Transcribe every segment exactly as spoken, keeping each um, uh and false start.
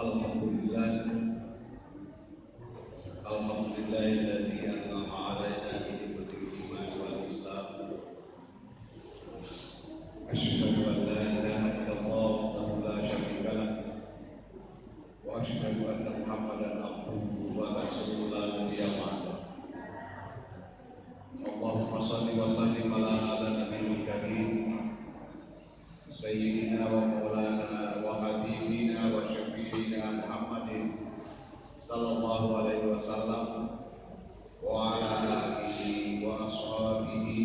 Alhamdulillah. Alhamdulillahilladzi an'ama 'alaina bi ni'matil iman wal islam. Asyhadu an la ilaha illallah wahdahu la syarika lah. Wa asyhadu anna Muhammadan abduhu wa rasuluh la nabiyya ba'dah. Allahumma shalli wa sallim ala hadzal nabiyil karim. Sayyidina wa maulana wa habibina wa syafi'ina Muhammadin sallallahu alaihi wasallam wa ala alihi wa ashabihi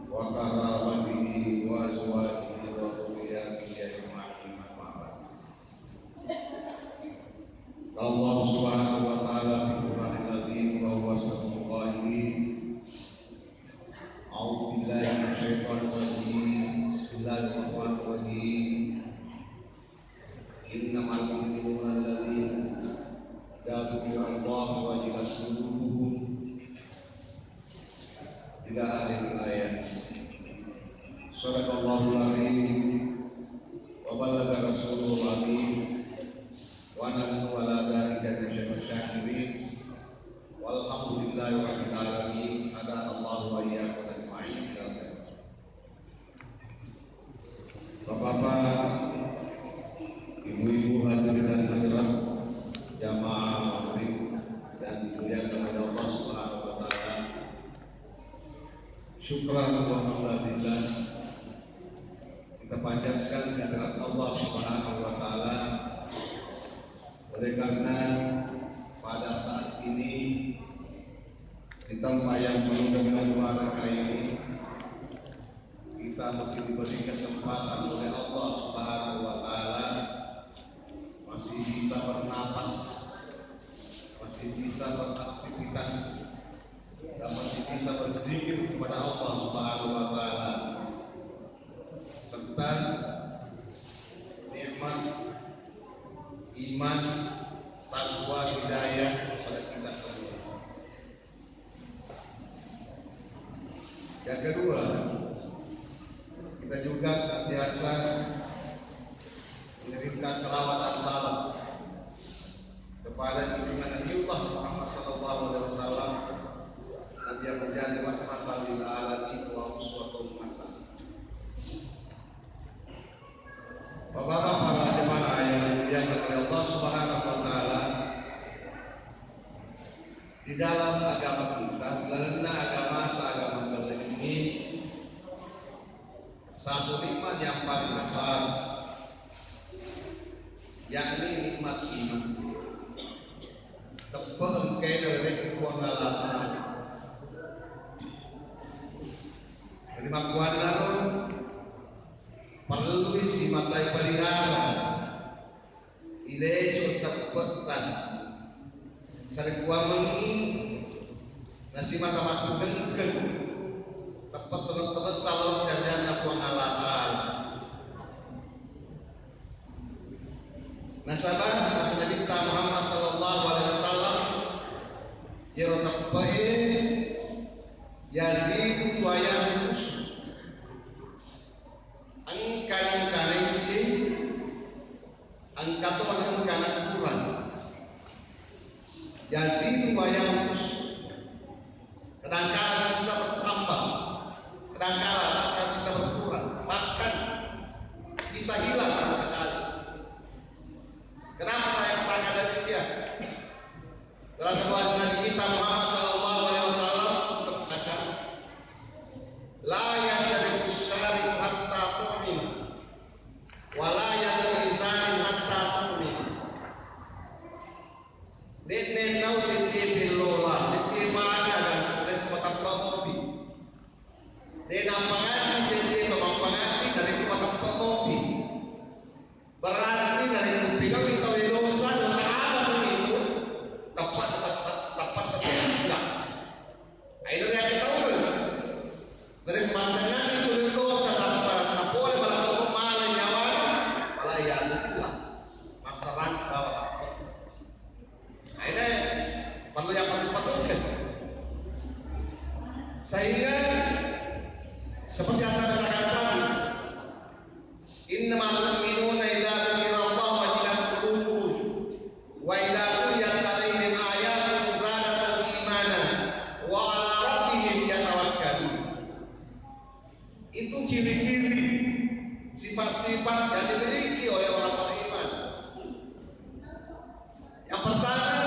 wa karabatihi wa azwajihi wa dzurriyyatihi ajma'in, amma ba'd. Qala Allah subhanahu wa ta'ala fil Qur'anil azim wa huwa asdaqul qailin. A'udzu billahi minasy syaithanir rajim. Bismillahirrahmanirrahim. Innamal mu'minuna alladzina idza dzukirallahu wajilat qulubuhum. Ila akhir ayat. Shadaqallahul azim wa ballagha rasulul amin. Wa nahnu ala dzalika minasy syakirin. Walhamdulillahi rabbil alamin. Hadanallahu wa iyyakum ajma'in. Bapak-bapak, ibu-ibu, hadirin dan hadirat, jamaah maghrib yang dimuliakan oleh Allah Subhanahu wa taala. Syukran wa hamdalillah. Kita panjatkan kehadirat Allah Subhanahu wa taala oleh karena pada saat ini di tempat yang penuh dengan barakah ini kita masih diberi kesempatan oleh Allah Subhanahu wa taala, masih bisa bernapas, masih bisa beraktivitas, dan masih bisa berzikir kepada Allah Subhanahu wa taala. Serta nikmat iman, takwa, hidayah kepada kita semua. Yang kedua, kita juga senantiasa mengirimkan salawat dan salam kepada junjungan Nabiullah Muhammad sallallahu alaihi wasallam, Nabi yang menjadi rahmatan lil alamin wa uswatun hasanah. Bapak-bapak, para jemaah yang dimuliakan oleh Allah Subhanahu wa taala, di dalam agama kita, di dalamnya agama, agama Islam ini, satu nikmat yang paling besar, yakni nikmat iman. Teppe engkae nawerekki Puang Allah Taala. Jadi makkuannaro perlu simatai pelihara. Ileco teppetta. Sarekkuammengngi nasimata mattugengkeng teppet temet-temetta lao ri carianna Puang Allah Taala. Nasaba nasaba Nabitta Muhammad sallallahu alaihi wasallam, iyaro teppe'e yazidu wa yanqus. Engka nengka naenceng, engka to nengka nakurang. Yazidu wa yanqus. Kadangkala bisa bertambah, kadangkala bahkan bisa berkurang, bahkan bisa hilang sama sekali. Kenapa saya katakan demikian? Dalam sebuah hadis Nabi kita Muhammad sallallahu alaihi wasallam berkata, "La yasriqu sariqu hatta tu'min, wa la yazni zanin hatta tu'min." De'na tau seddi tello yang dimiliki oleh orang beriman. Yang pertama,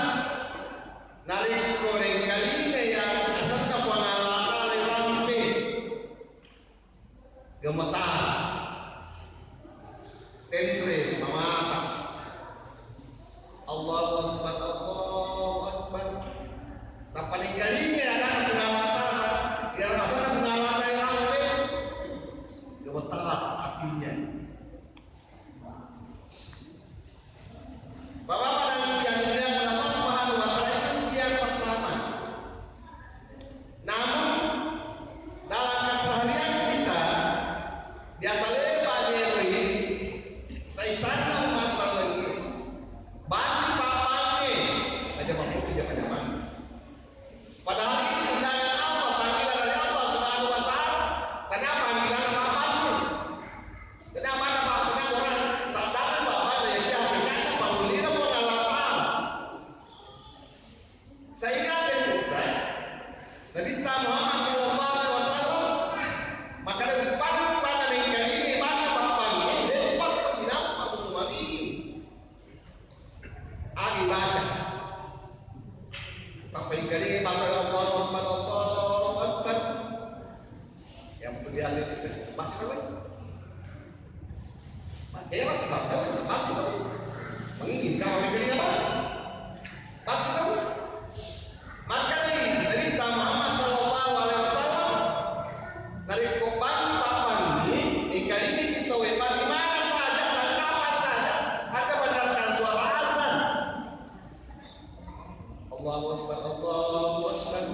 narekko nengkalingai asenna Puang Allah Ta'ala irampe, gemetar, tenre, mamata. Allahu Akbar, Allahu Akbar. Tappa nengkalingai asenna Puang Allah Ta'ala, ya asenna Puang Allah Ta'ala irampe, gemetar hatinya. Bapak-bapak dan Ibu yang dimuliakan Allah Subhanahu wa Ta'ala, itu yang pertama. Namun, dalam keseharian kita, biasa lepa nyeri, saisanna masalah ini, bandi papange, aja mampu aja pada mana. Padahal ini undangan Allah, panggilan dari Allah Subhanahu wa Ta'ala. Tanya panggilan apa itu? Tanya mana Pak? Tanya orang sadar Bapak dari dia ternyata panggilan Allah Ta'ala. Sehingga ada juga Nabi Muhammad sallallahu alaihi wasallam maka dari pada pada mengkali mana Bapak ini lepas Cina Pak Tumami. Agi baca. Tappa engkalinga baca Allahu Akbar, Allahu Akbar. Yang betul biasa itu sih. Pasti tahu. Makanya pasti tahu, pasti tahu. Menginginkan apa engkalinga apa? Pasti tahu. Maka dari Nabi Muhammad sallallahu alaihi wasallam narekko bangi pappangi, engkalinga kita we bagaimana saja dan kapan saja ada mendengarkan suara azan. Allahu Akbar, Allahu Akbar.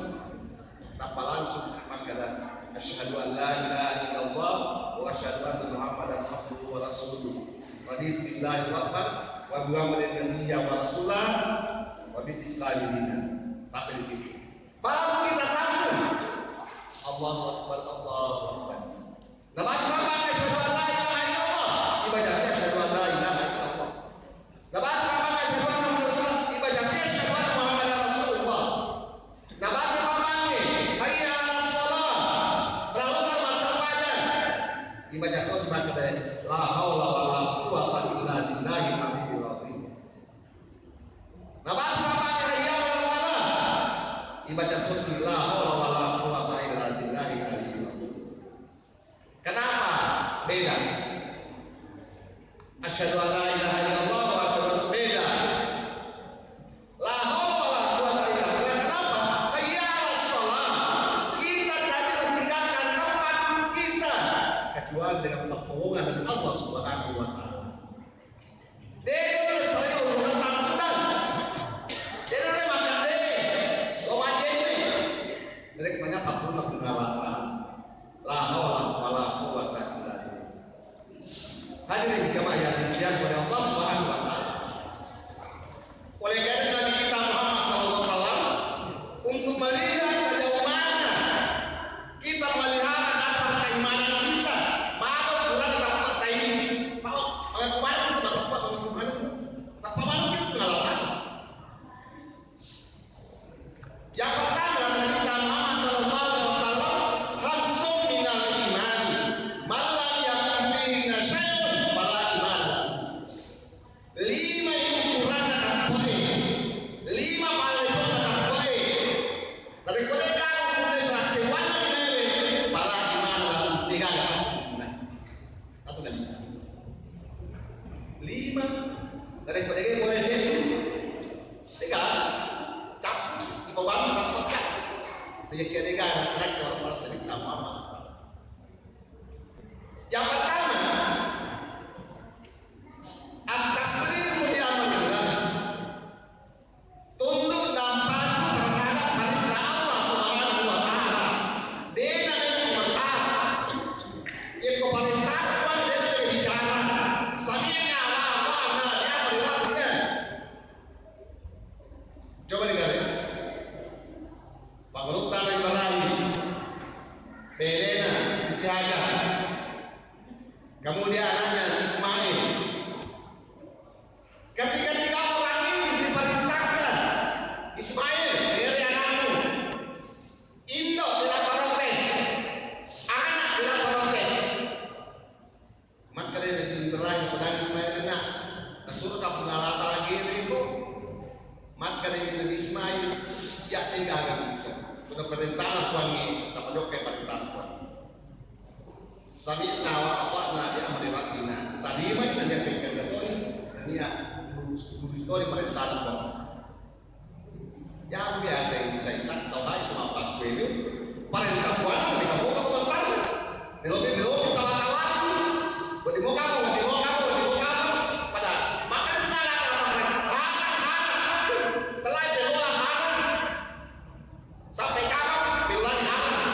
Tappa langsung makkeda, "Asyhadu an la ilaha illallah wa asyhadu anna Muhammadan abduhu wa rasuluh. Raditu billahi rabban wa bi Muhammadin nabiyya wa rasula wa bil islami dina." Sampai di situ. Baru kita sambung. Allahu Akbar, Allahu Akbar. Nabaca apa? Asyhadu an la ilaha illallah. Ibaca asyhadu an la ilaha illallah. Nabaca apa? Asyhadu anna Muhammadar Rasulullah. Ibaca asyhadu anna Muhammadar Rasulullah. Nabaca apa? Hayya 'alas shalah. Terlalu masuk aja. Ibaca terus maka dari la haula wala quwwata illa billahil aliyyil azim. Nabaca apa? Hayya 'alal falah. Ibaca terus la haula wala quwwata illa billahil aliyyil azim. Kenapa beda? Asyhadu an la ilaha illallah wa asyhadu an beda. La haula wala quwwata illa billah. Kenapa? Hayya 'alas shalah. Kita tidak bisa tinggalkan tempat kita kecuali dengan pertolongan dari Allah Subhanahu wa Ta'ala. Dé' nulle sayo urunna tattudang. Dé' nulle makkadé, lo majjénni. Jadi kebanyakan tattudang pengalaman. La haula wala quwwata illa billah. Hadirin jamaah yang dimuliakan oleh Allah Subhanahu wa Ta'ala. Oleh karena Nabi kita Muhammad sallallahu alaihi wasallam untuk melihat sejauh mana kita melihara dasar keimanan kita, maka Quran dapat tahu. Mau mengaku mana kita dapat mengaku mana? Tanpa mana kita pengalaman. Yang pertama, Nabi kita Muhammad sallallahu alaihi wasallam, "Khamsun minal imani, man lam yakun fihinna syai'un fala imana lahu." Lima itu ukuranna tappo'e. Lima palleconna tappo'e. Narekko de'gaga ukurna sassewanna mewe, fala imana lahu, de'gaga tappo. Nah, langsung tadi. Lima. Narekko de'gaga boleh setu. De'gaga. Cap. Ipa bambu tappo. De'gaga, de'gaga. Narekko orang malas dari tamu apa? Yang pertama, at-taslimu li amrillah. Tunduk dan patuh terhadap perintah Allah Subhanahu wa Ta'ala. Dena mega komentar. Yekko parentana Puang, dena mega bicara. Sami'na wa ata'na, ya, perintah. Nabi Ismail, ya, tega aga bisa. Sudah perintah Tuhan ini, apa doke perintah Tuhan. Sami'na wa ata'na li amri rabbina. Tarimani, naniya pekkan gatoni, naniya turusi tori parentana Puang. Ya, biasa yang bisa isak tau hai tu apa kuwi. Parenta Puang, nami kamu kau bentar. Melobi, melobi, tawa-tawa. Bodi moka, bodi moka, bodi moka. Pada makan mana kalau parenta. Haram, haram. Telah jelas haram. Sampai kapan? Bilang haram.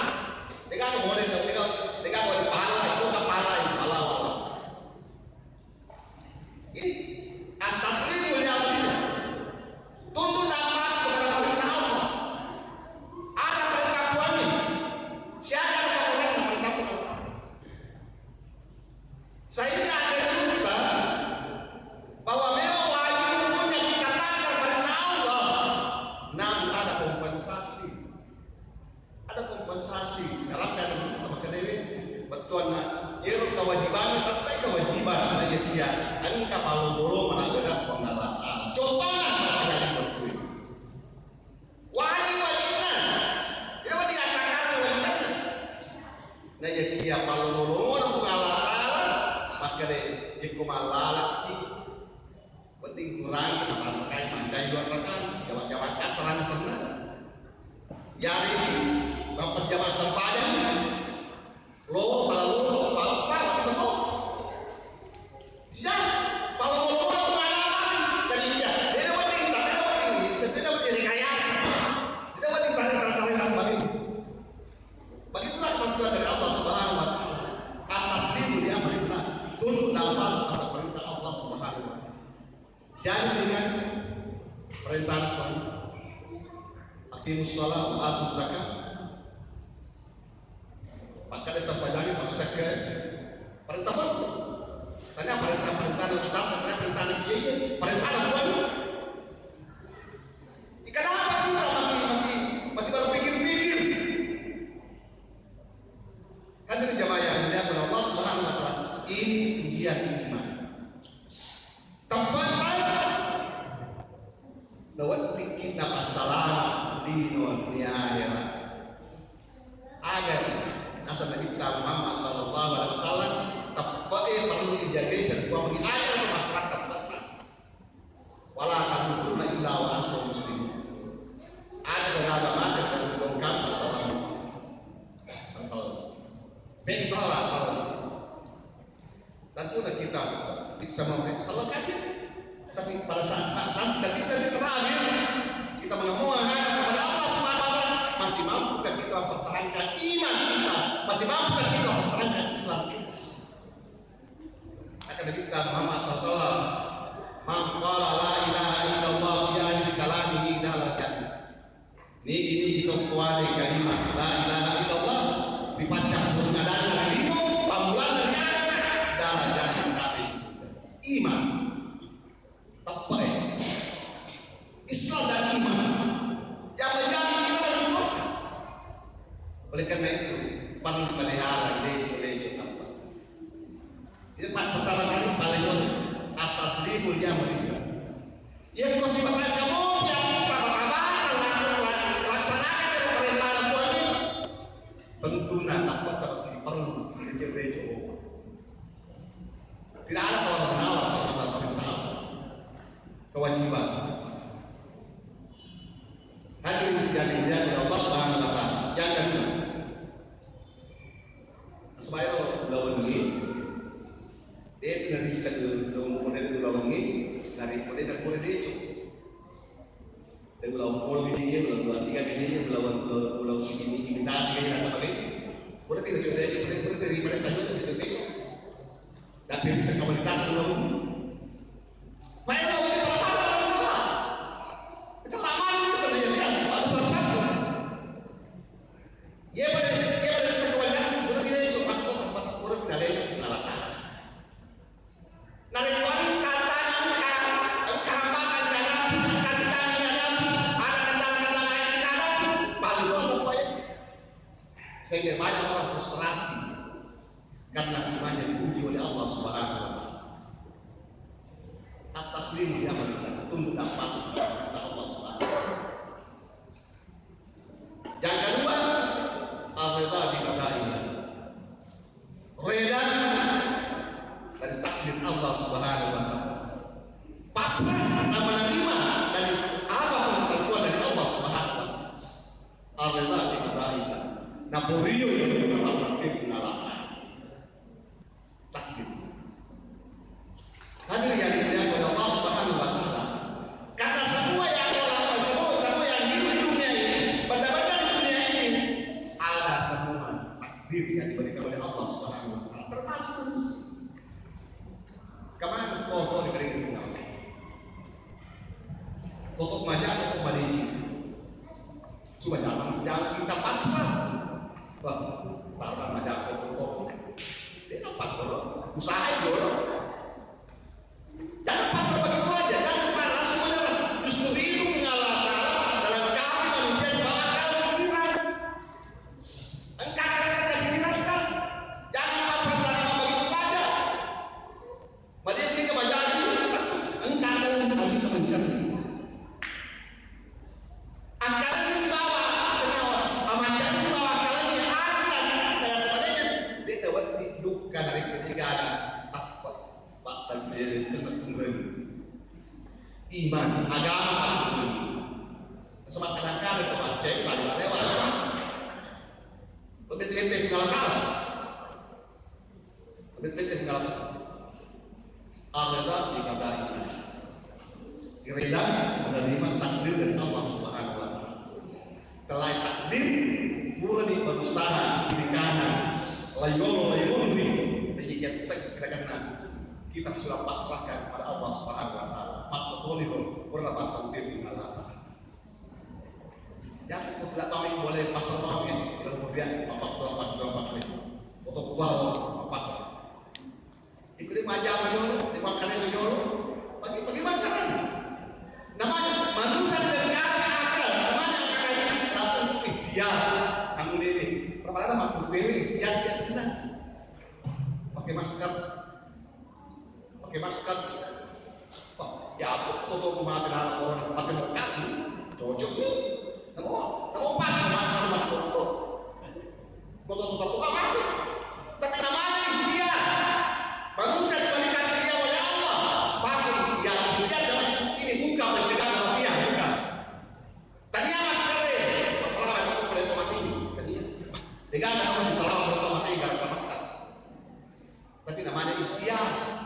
Dia kan boleh, dia kan, dia kan boleh pahala, itu kan pahala, pahala Allah. Jadi, at-taslimu li amrillah. Tunduk dan patuh kepada perintah Allah. Ada perintah Tuhan ini. Siapa yang melakukan perintah Tuhan? Sehingga ada cerita bahwa memang wajib hukumnya kita taat kepada perintah Allah. Namun ada kompensasi. Ada kompensasi. Karena kan teman kediri, betul, nah, ero kewajiban, tetap kewajiban. Nah, ya, dia engka palo-palo menanggap pengalaman. Contohnya, saya jadi betul. Wani, wani na. Iya, wani asakan, wani na. Nah, iya, iya, palo-palo na Puang Allah Ta'ala, makkeda, ikko mallalaki, penting kurangi, matanrakai, manjai dua rakaat. Jawab-jawab kasar, senang. Ya, ini, bapak jamaah sempajang. Lo, pala lo, lo, pala, pala, pala, lo. Siap, pala lo, lo, lo, pala, pala. Tadi iya, dia dapat cerita, dia dapat ini, dia dapat rekayasa. Dia dapat cerita, cerita, cerita, sebagainya. Begitulah bantuan dari Allah Subhanahu wa Ta'ala. At-taslimu li amrillah, tunduk dan patuh pada perintah Allah Subhanahu wa Ta'ala. Siapa dengan perintah Tuhan? Aqimus shalah wa atuz zakat. Maka dia sempajangi masuk sekte. Perintah apa? Tanya perintah-perintah dan sudah sebenarnya perintah Nabi, iya, iya. Perintah Tuhan. Kenapa kita masih, masih, masih berpikir-pikir? Hadirin jamaah yang dimuliakan Allah Subhanahu wa Ta'ala, ini ujian iman. Tempat naweddikki napassalama lino dunia akhirat. Aga nasaba Nabitta Muhammad sallallahu alaihi wasallam, teppe'e perlu dijagai satu, mengajak masyarakat tempat. Wala tamutunna illa wa antum muslimun. Ada berada mati dalam dongkang masalah. Masalah. Betul lah, salah. Tentu kita, kita semua salah kaji. Tapi pada saat, saat nanti kita di terakhir, kita menemukan hanya kepada Allah Subhanahu wa Ta'ala, masih mampukah kita mempertahankan iman kita? Masih mampukah kita mempertahankan Islam kita? Kata Nabi Muhammad sallallahu alaihi wasallam, "Man qala la ilaha illallah fi akhir kalamihi dakhalal jannah." Nigi-nigi to kuwade kalimat la ilaha illallah, ri paccappureng adanna ri lino, pammulanna ri adanna, dakhalal jannah, tabe suruga. Iman. Teppe'e. Islam dan iman. Yang menjamin kita dari Allah. Oleh karena itu, perlu pelihara dejo-dejo tempat. Itu, Pak, pertama kali paling at-taslimu li amrillah. Yang kau sifatkan kamu, yang pertama-tama laksanakan perintah Tuhan ini. Tentu nah, tak perlu dejo-dejo. Tidak ada tawar-menawar kalau masalah perintah Allah. Kewajiban. Hadirin yang dimuliakan Allah Subhanahu wa Ta'ala. Yang kedua, sebaya ulawengngi, dia itu dari segi ulawengngi, dari mulai dari dia itu. Dé ulaweng polli dé, ulaweng dua tiga dé, ulaweng, ulaweng imi-, imitasi dé, nasaba dé. Pura tidak juga dé, pura, pura tidak diperiksa juga besok-besok. Dan bisa komunitas ulaweng. Main ulaweng di mana-mana, insya Allah. Insya Allah aman gitu, kalau dia lihat, baru, baru, baru. Iya, pada, iya, pada bisa komunitas, pura tidak itu, maka tempat pura tidak lecet, tidak latah. Narekko engka tantangan, engka hambatan dihadapi, engka rintangan dihadapi, ada kendala-kendala yang kita hadapi, paling susah pokoknya. Sehingga banyak orang frustrasi karena imannya diuji oleh Allah Subhanahu wa Ta'ala. At-taslimu li amrillah, tunduk dan patuh kepada perintah Allah Subhanahu wa Ta'ala. Pasrah dan menerima dari apa pun tentuan dari Allah Subhanahu wa Ta'ala. Ar-ridha bi qadaillah. Naporio yang kita takdir. Hadirin yang dimuliakan oleh Allah Subhanahu wa Ta'ala. Karena semua yang ada, semua, semua yang hidup di dunia ini, benda-benda di dunia ini, ada semua takdir yang diberikan oleh Allah Subhanahu wa Ta'ala, termasuk manusia. Kemana? Oh, kau dikering. Tutup mata, tutup mata. Coba jangan, jangan kita pasrah. Wah, taruh aja foto-foto. Dia nampak dulu, usahain dulu. Jangan pasrah begitu aja, jangan langsung menyerah. Justru itu Allah Ta'ala dalam kami manusia sebagai akal pikiran. Engkau akan pikiran kan? Jangan pasrah terima begitu saja. Madecengi majadi, tentu engka akkaleng, engka bisa mencerna. Akkaleng sibawa senawa, amaccang sibawa akkaleng, akhirat dan sebagainya. Dia dapat didukkan dari ketiga ada takwa, pak dan senang. Iman, agama, sebab kadang-kadang kemacceng paling lewat. Lebih-lebih kalau kalah. Bete-bete mengatakan, "Ar-ridha bi qadaillah." Rida menerima takdir dari Allah Subhanahu wa Ta'ala. Telah takdir, purani berusaha kiri kanan, layol layol di, jadi kita, kita kena, kita sudah pasrahkan kepada Allah Subhanahu wa Ta'ala. Mat betul itu, purna takdir Allah Ta'ala. Jaji ko tidak tahu boleh pasal tahu ya, kalau kemudian bapak tua, bapak tua, bapak tua, bapak tua, bapak tua. Ikut dia majam dulu, dia makan itu dulu. Bagi, bagaimana caranya? Namanya manusia dengan akal, namanya akal ini lakukan ikhtiar. Kamu ini, berapa lama aku ikhtiar dia senang. Pakai masker, Pakai masker. Wah, ya, aku tuh mau mati karena corona, pakai masker. Cocok nih. Namo, namo pakai masker, masker tuh. Kau tuh, tuh, tuh, mati. Tapi namanya dia. Manusia diberikan dia oleh Allah. Pakai dia, dia namanya. Ini bukan mencegah kematian, bukan. Tania masker, masalah itu boleh mati. Tania. Dengan masalah mati gara-gara masker. Tapi namanya ikhtiar.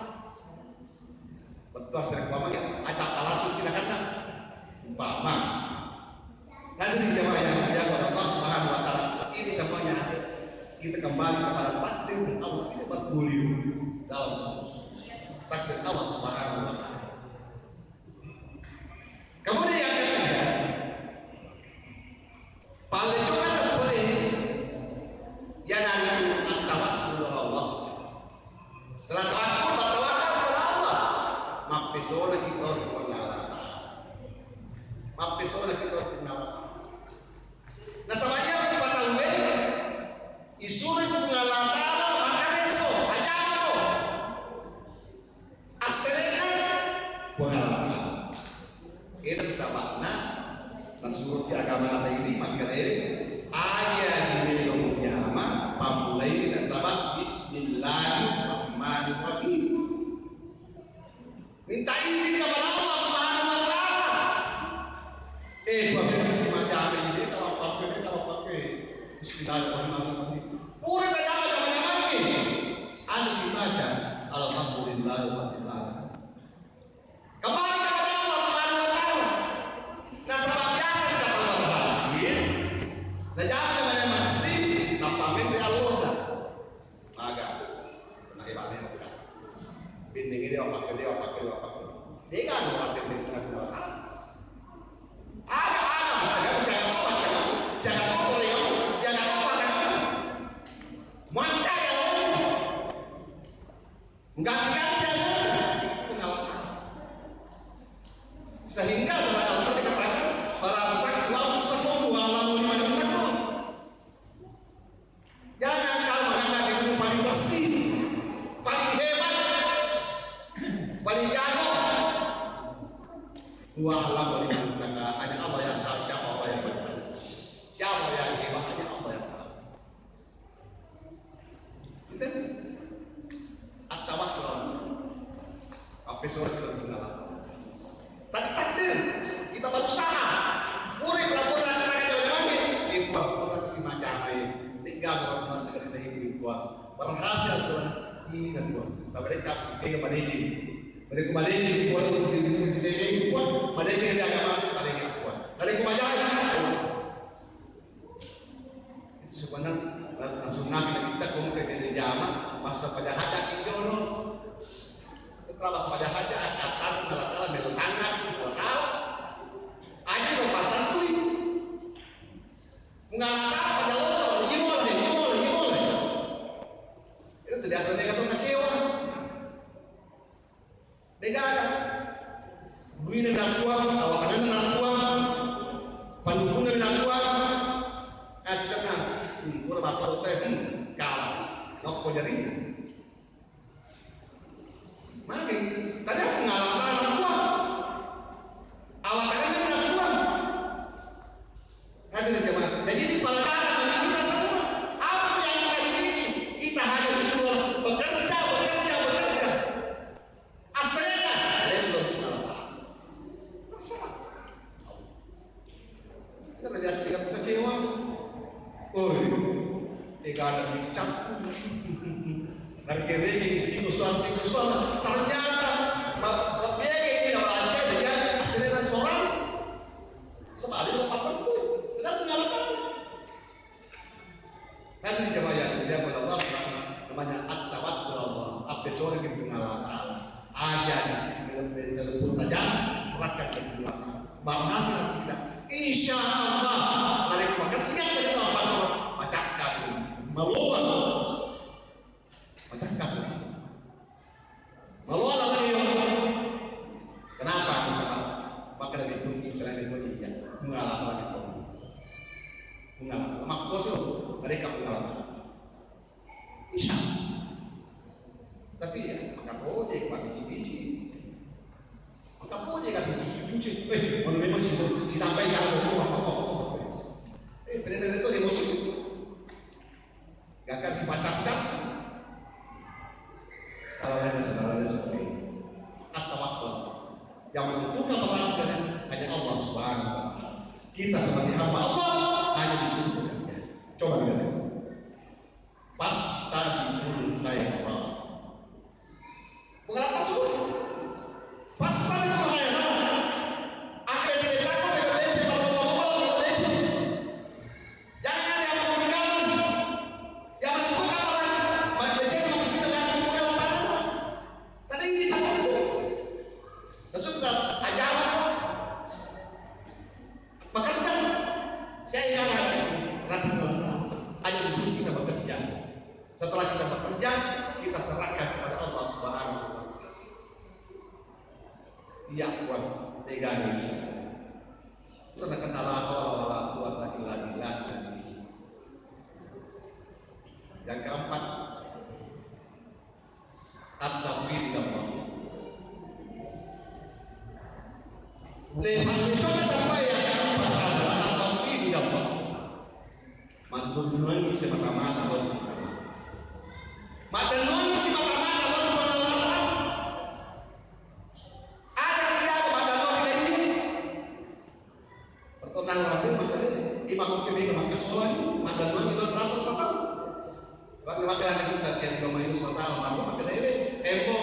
Betul, saya umpamanya, ada alasan tidak kena. Umpama. Hadirin jamaah yang dimuliakan Allah Subhanahu wa Ta'ala, ini semuanya kita kembali kepada takdir Allah, tidak bergulir dalam takdir Allah Subhanahu wa Ta'ala. Kemudian yang ketiga, Pallecuna teppe'e iyanaritu attawakkulu ala Allah. Setelah tawakkul, bertawakal kepada Allah. Mappesona kita ri Puang Allah Ta'ala. Mappesona kita ri Puang Allah Ta'ala. Nasaba iya ri patauwe isuro Puang Allah Ta'ala makkareso, ajako. Asselenna Puang Allah Ta'ala. Ero saba'na nasuroki agamata idi makkedae, aja dimelo mujama pammulai nasaba Bismillahirrahmanirrahim. Minta izin kepada Allah Subhanahu wa Ta'ala. Eh, Puang, kita masih macam ini, kita mau pakai, kita mau pakai. Bismillahirrahmanirrahim. Pura tajama jama-jamang ni. Ada si baca, Alhamdulillah Rabbil Alamin. Kembali kepada Allah Subhanahu wa Ta'ala. Nasaba biasa kita tahu hasil. Nah, jangan namanya maksi, tanpa menteri Allah dah. Maga. Pernah hebatnya bukan. Binding ini apa, dia apa, dia apa. Dia kan orang binding dengan Allah. Ada, ada, baca kamu, siapa tahu baca kamu, siapa tahu boleh kamu, siapa tahu baca kamu. Maka ya Allah. Mengganti-ganti Allah. Sehingga dalam Al-Quran dikatakan, "Fala tuzakku anfusakum, huwa a'lamu biman ittaqah." Jangan kau menganggap dirimu paling bersih, paling hebat, paling jago. Huwa a'lamu biman ittaqah. Hanya Allah yang tahu siapa orang yang benar. Siapa yang hebat, hanya Allah yang tahu. Enten? At-tawakkul. Besok kita mengalah. Tapi takdir, kita berusaha. Pura pura pura sila kita menangi. Ibu pura si macam ini. Tiga orang masih ada ibu. Berhasil Tuhan. Ini kan Tuhan. Tapi mereka kayak managing. Mereka managing Tuhan untuk diri sendiri Tuhan. Managing di agama paling kuat. Mereka managing. Itu sebenarnya langsung nabi kita kong ke jama masa pada hajat itu no. Setelah masa pada hajat angkatan Allah Taala melu tangan Allah Taala. Aja lo patah tuh. Mengalahkan pada lo, gimana nih, gimana, gimana. Itu tidak sesuai dengan kecewa. Degaga. Duina nattuang, awatanna nattuang, pandukunna nattuang, asenna, hmm, pura bapak teh, hmm, kalah. Nokko jari. Magi, tadi aku ngalah nattuang. Awatanna nattuang. Hadirin jemaah. Jadi ini pelajaran bagi kita semua. Apa yang kita miliki, kita hanya disuruh bekerja, bekerja, bekerja. Asalnya, ya sudah Allah Taala. Terserah. Kita tidak sedikit kecewa. Oi, tidak ada dicap. Lagi-lagi isi usulan, si usulan. Ternyata lebih ini yang baca dia asalnya seorang. Sebalik lo patentu, tidak mengalahkan. Hadirin jamaah yang dimuliakan Allah, namanya at-tawakkul Allah. Apa sore kita mengalahkan. Aja nih, dengan bensel pun tajam, serahkan ke Allah. Berhasil atau tidak? Insya Allah, dari makasih kita apa? Bacakan, meluang. Macakka. Malola lagi yo. Kenapa? Misalnya, maka dari itu, karena itu dia mengalami itu. Mengalami. Makkoso mereka mengalami. Insya Allah. Tapi ya, maka proyek, Pak, biji-biji. Maka proyek kan cuci-cuci. Eh, mana memang si, si tampai kan, eh, pernah itu emosi. Gak akan sipacak-cak. Kalau ada saudara seperti ini, at-tawakkul. Yang menentukan pemasukannya hanya Allah Subhanahu wa Ta'ala. Kita sebagai hamba Allah hanya disuruh bekerja. Coba dengar. Fastabiqul khairat. Bukan apa suruh. Fastabiqul khairat. Angka cerita apa yang leceh, kalau leceh. Jangan ada yang meninggalkan. Yang menentukan orang, baca cerita masih dengan bukan apa. Tadi ini tak tentu. Maksudnya, ajaran. Bekerja, saya ingatkan, Rabbi Allah Ta'ala. Hanya disuruh kita bekerja. Setelah kita bekerja, kita serahkan kepada Allah Subhanahu wa Ta'ala. Iya, kuat, tega bisa. Itu nak kata la haula wala quwwata illa billah. Yang keempat, At-tafwid ila Allah. Le, makkucoba tambai yang keempat adalah at-tafwid ila Allah. Maddennuangi semata-mata lao ri Puang Allah. Maddennuangi semata-mata lao ri Puang Allah. Ada tidak maddennuangi diri? Pertonang rapi maka dia, di mangkok kebega maka sekolah ini, maka dua itu berapa total? Bagi maka anak kita yang di rumah Yunus mata malu maka dia, tempo,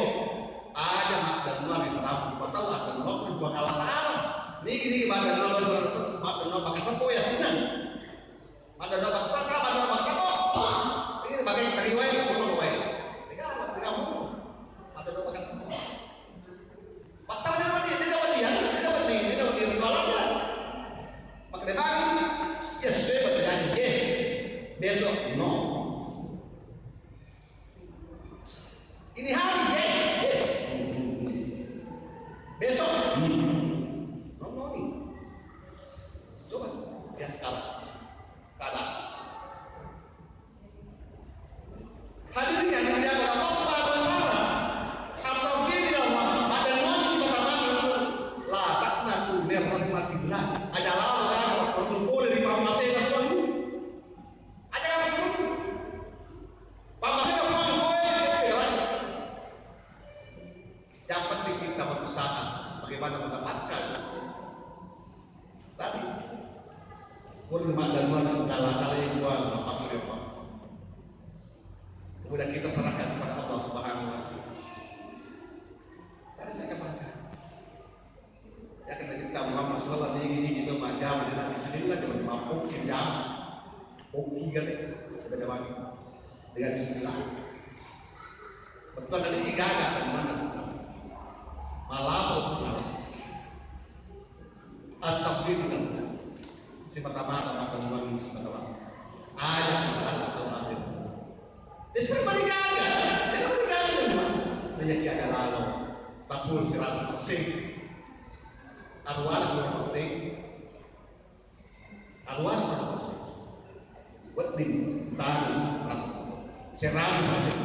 aja maka dua yang berapa total atau dua puluh dua kalah taala. Niki, niki maka dua, maka dua maka sepo ya senang. Maka dua maka saka, maka dua maka sepo. Ini maka yang keriwai, bukan keriwai. Ini kan, ini kan, maka dua maka sepo. Battara dia, dia, dia dapat dia, dia dapat dia, dia dapat dia, dia dapat dia. Maka dia bagi, yes, saya dapat dia, yes. Besok, no. Ini hari, yes, yes. Besok, hmm. No, no, nih. Coba, ya sekarang. Kada. Pada mendapatkan. Tapi, pun maddalluan Allah Ta'ala yang kuat, apa pun apa. Kemudian kita serahkan kepada Allah Subhanahu wa Ta'ala. Tadi saya katakan, ya, kata kita Muhammad sallallahu alaihi wasallam, ini, ini, itu macam, dia nak bismillah, jangan mabuk, jam, oke, kata, kita jawab. Dengan bismillah. Betul tadi, gaga, dan mana? Malah, malah. At-tafwid minallah. Simata-mata, mata memang simata-mata. Ayat Al-Quran atau ambil. Desa maligaga, desa maligaga. Nanya kiaga lalo. Tapul seratus persen. Arwana dua persen. Arwana dua persen. Wedding, tanu, ratu. Seratus persen.